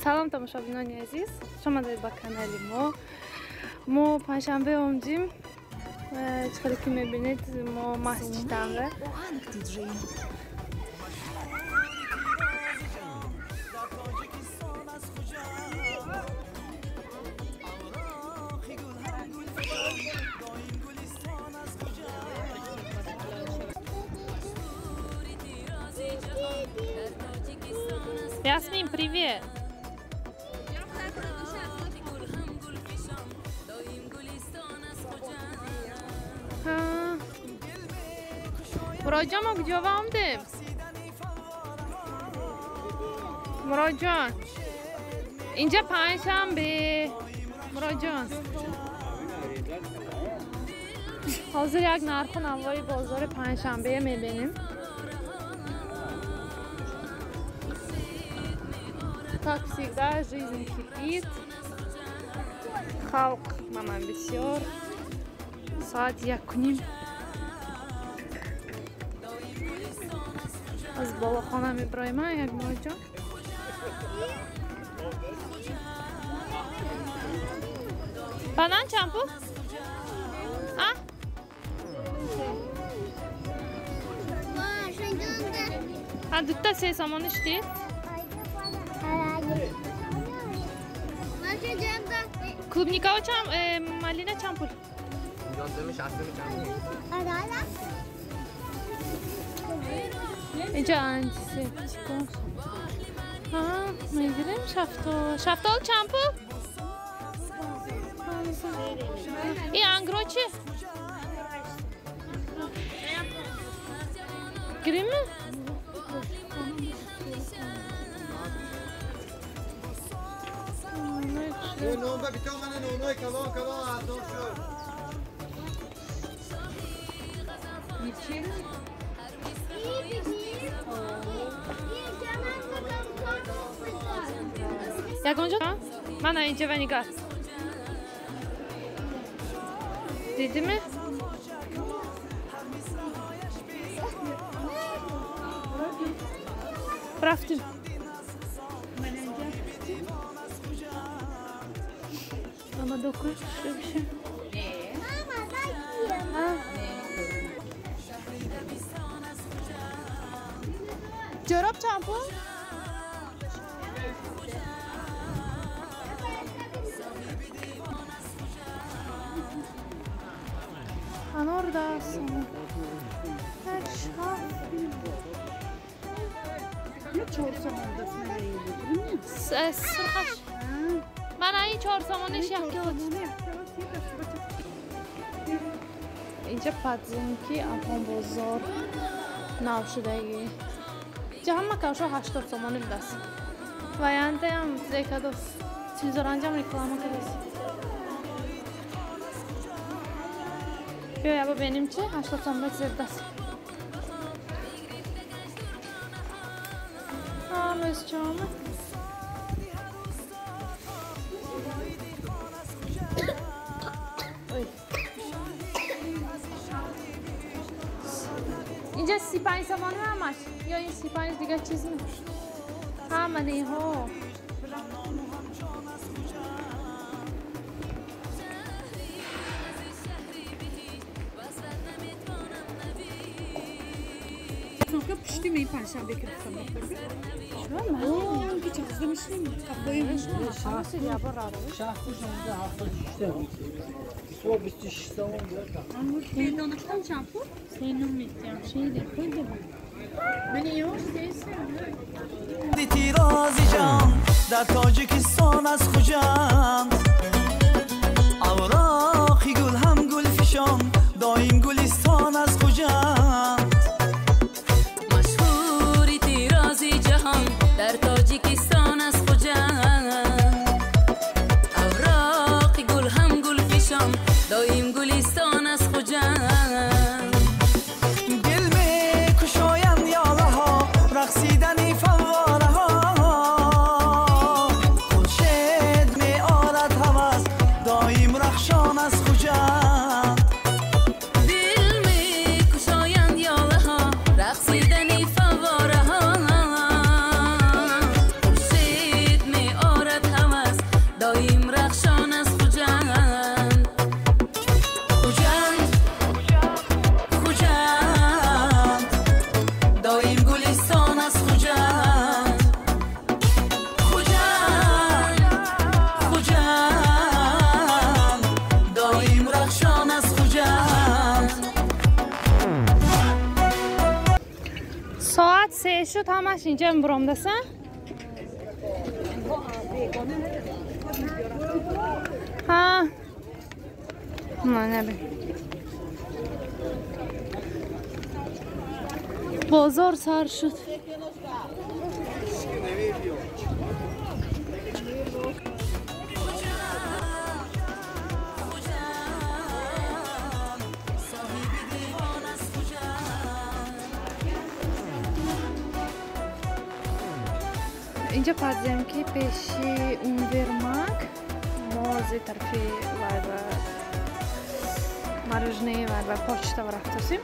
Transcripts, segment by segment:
Салом тамошобинони азиз, хуш омадед ба канали мо. Мо панҷшанбе омадим. Чӣ хеле ки мебинед, мо масҷидамре. Ясмин, привет! Муроджон, мо куҷо омадем? Муроджон, инҷа панҷшанбе. Муроджон, ҳозир як нарху навои бозори панҷшанбе мебинем. Как всегда, жизнь кипит. Халқ мана бисёр. Соат 1:30. Аз болохона меброем, як Муроджон. Банан чанд пул? А? А дута се сомонӣ шудӣ? Клубника чанд, малина чанд пул? Инҷа антисептико. Мегирем шафтол. Шафтол чанд пул? И ангро чи? Гирем? Ягонҷо? Мана инҷа ва нигар. Дидиме? Рафтим. Ама докуш шебше. Ҷороб чанд пул? Анор даст. Сурхаш. Мана ин 4 сомониш як кило. Инҷа подземки Афғонбозор нав шудагӣ. Инҷа ҳама кавшо 80 сомонӣ будаст. Ваянтаям зекадос. Телевизоранҷам реклама кардааст. Биё яба бинем чи 80 сомонӣ зердаст. Ҳамаз чома. Инҷа 35 сомонӣ ҳамаш ё ин 35 дигар чиз не? Ҳама неҳо. Пушти ме панҷшанбе гирифтам. Чӣ чиз мешнем? Қабои Дар Тоҷикистон аз Хуҷанд авроқи гул ҳам гулфишон, доим гулистон аз Хуҷанд. Машҳури тирози ҷаҳон дар Тоҷикистон аз Хуҷанд. Авроқи гул ҳам гулфишон, доим гулистон аз Хуҷанд. Дил мекушоянд ёлаҳо, рақсидани фаввораҳо. Хуршед меорад ҳавас, доим рахшон аз Хуҷанд. Дил 3 шуд, ҳамаш инҷа буромдаса. Ҳа. Мана бин. Бозор сар шуд. Инҷа подземки пеши универмаг. Мо зи тарафи вайба мороженое вайба почта рафтосим.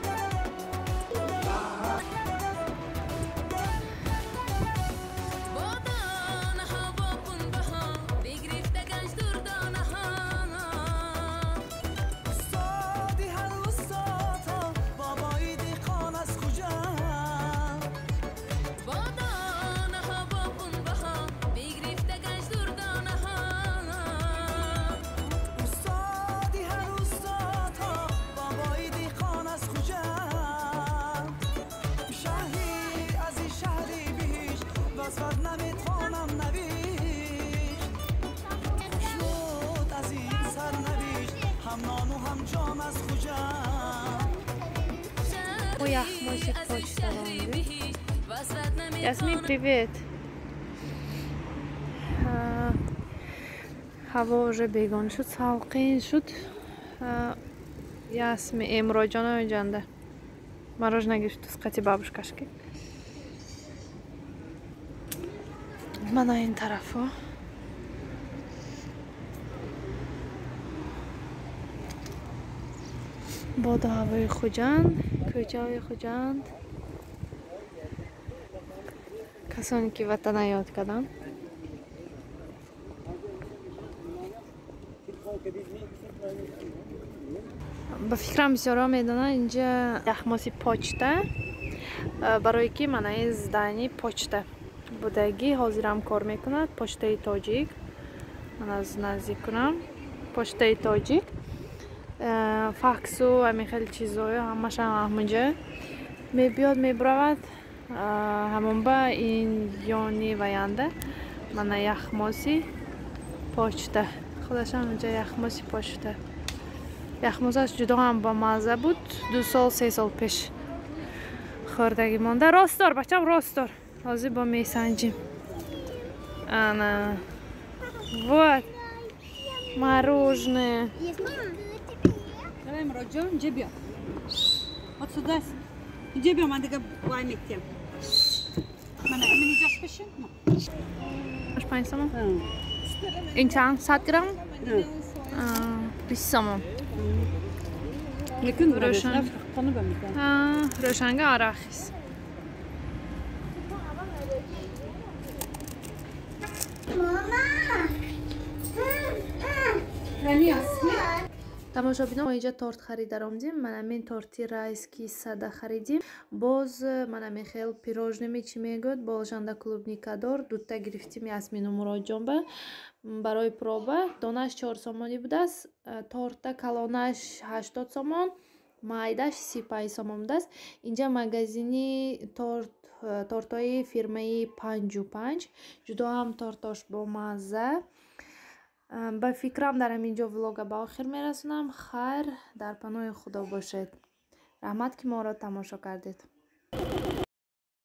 Ясмин, привет. Ҳаво уже бегон шуд, салқин шуд. Ясми Эмроҷон оҷанда. Мороженое гирифт аз қати бабушкашки. Мана ин тарафо. Боду ҳавои Хуҷанд, кӯчаҳои Хуҷанд. Касоне ки ватана ёд карданд. Ба фикрам бисёрҳо медонанд, инҷа яхмоси почта, барое ки мана ин здани почта будагӣ ҳозирам кор мекунад, почтаи тоҷик. Ман аз наздик кунам. Почтаи тоҷик. Факсу ҳамин хеле чизҳоё ҳамашам ҳамунҷа мебиёд, мебуравад. Ҳамон ба ин ёни ваянда мана яхмоси почта. Худашам инҷа яхмоси почта. Яхмосаш ҷудо ҳам бамазза буд. 2 сол, 3 сол пеш хӯрдагӣ монда. Рост дор, бачам, рост дор. Ҳозир бо месанҷим. Ана. Вот. Мороженое. Давай, Муроджон, инҷа биё. Вот сюда. Инҷа биё, ман дига вай метиям. Мана, имини ҷош бишин. 5 сомон. Ин чанд? 100 грамм? 20 сомон. Лекин рӯшанга арахис. Тамошобинон, мо инҷа торт харида омдем. Мана мин торти райски сада харидим. Боз мана михел пирожными чӣ мегӯяд, болшанда клубникадор дута гирифтим Ясмину Муроджонба барои проба. Донаш 4 сомонӣ будааст, торта калонаш 80 сомон, майдаш 35 сомон будааст. Инҷа магазини тортҳои фирмаи 55, ҷудо ҳам тортош бомазза. Ба фикрам дар ҳамин ҷо влога ба охир мерасонам. Хайр, дар паноҳи Худо бошед. Раҳмат, ки моро тамошо кардед.